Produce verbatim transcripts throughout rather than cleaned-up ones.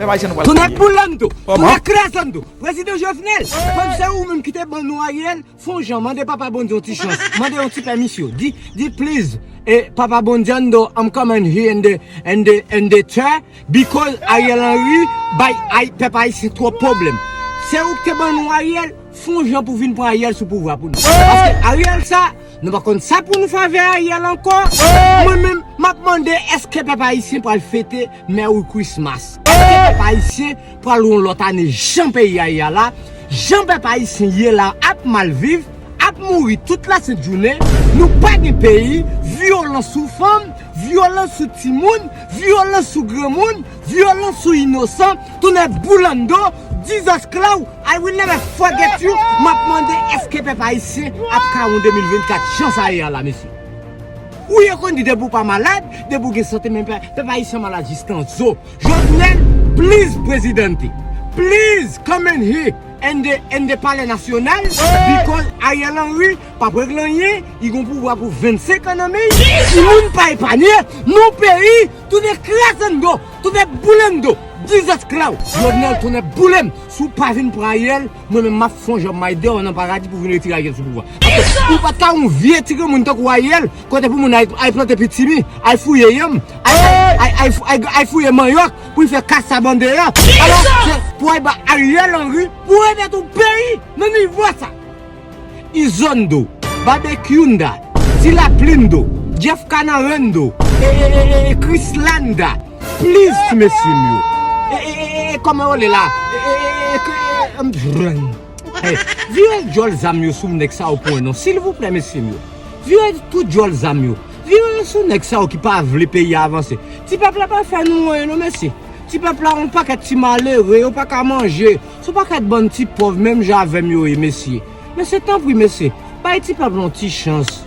Pèp ayisyen nou pral Tounen peye. Boulando, Kòman? Tounen krazando. Prezidan Jovenel, kòm se ou menm ki te ban nou Ariel, fè yon jan, mande Papa Bondye yon ti chans, mande yon ti pèmisyon. Di, di please, eh, Papa Bondye, ando, I'm coming here in the, in the, in the chair, because Ariel Henry bay ay, pèp ayisyen twòp pwoblèm. Se ou ki te ban nou Ariel, fè yon jan pou vin pran Ariel sou pouvwa pou nou. Paske Ariel sa, nou pa konn sa pou nou fè avè Ariel ankò. Mwen menm, m ap mande, èske pèp ayisyen pral fete Merry Christmas? Èske pèp ayisyen pral yon lòt ane jan peyi a ye a la? Jan pèp ayisyen ye la ap mal viv, ap mouri tout lasent jounen, nou pa gen peyi, vyolans sou fanm, vyolans sou timoun, vyolans sou granmoun, vyolans sou inosan, tounen boulando, Jesus Christ, I will never forget you. M ap mande èske pèp ayisyen ap ka yon de mil vennkat jan sa ye a la, mesye? Ou ye konn di depi w pa malad, depi w gen sante, men pè- pèp ayisyen malad jistan zo. Jovenel, please, Presidente, please come in here and the, and the Palais National, because Ariel Henry p ap regle anyen, li gon pouvwa pou vennsenk an nan men li. Timoun pa epanye, non peyi, tounen krazando, tounen boulando, Jesus Christ, Jovenel tounen boule m. Si w pa vin pran Ariel, mwen menm m ap fè yon jan m ay deyò nan paradi pou vin retire Ariel sou pouvwa. Paske ou pa t ka yon vye ti granmoun tankou Ariel, kote pou moun ay, ay plante pitimi, ay fouye yanm, ay, ay, ay, ay, ay, ay fouye manyòk, pou l fè kasa bande a. Alò, se pou ay ba Ariel Henry, pou remèt yon peyi nan nivo sa. Izondo, Babekyunda, Tilaplindo, Jeff Canarando, e, e, e, e, e, Chrislanda, please, ti mesye m yo. E, e, e, e, e, kòman yo rele la? E, e, e, e, e, e, m, e, vire djòl zam yo sou nèg sa yo pou mwen non, silvouplè, mesye m yo. Vire tout djòl zam yo. Vire yo sou nèg sa yo ki pa vle peyi a avanse. Ti pèp la pa fè nou anyen non, mesye. Ti pèp la yon pakèt ti malere, yo pa ka manje. Se yon pakèt bann ti pòv menm jan avè m yo ye, mesye. Mesye, tanpri, mesye, bay ti pèp la yon ti chans.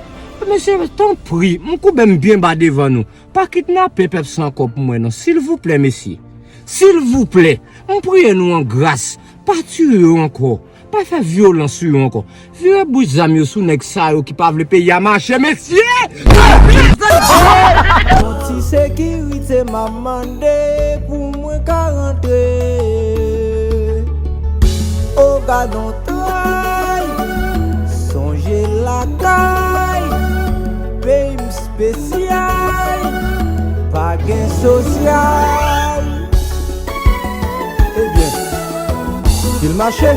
Mesye, tanpri, m koube m byen ba devan nou. Pa kidnape pèp sa ankò pou mwen non, silvouplè, mesye. Silvouplè, m priye nou an gras, pa tiye yo ankò. Pa fè vyolans sou yo ankò. Vire bouch zam yo sou nèg sa yo ki pa vle peyi a mache, mesye! Yon ti sekirite m ap mande pou mwen ka rantre. O gadon tray, sonje lakay, peyi m espesyal, pa gen sosyal. Ebyen, si l mache,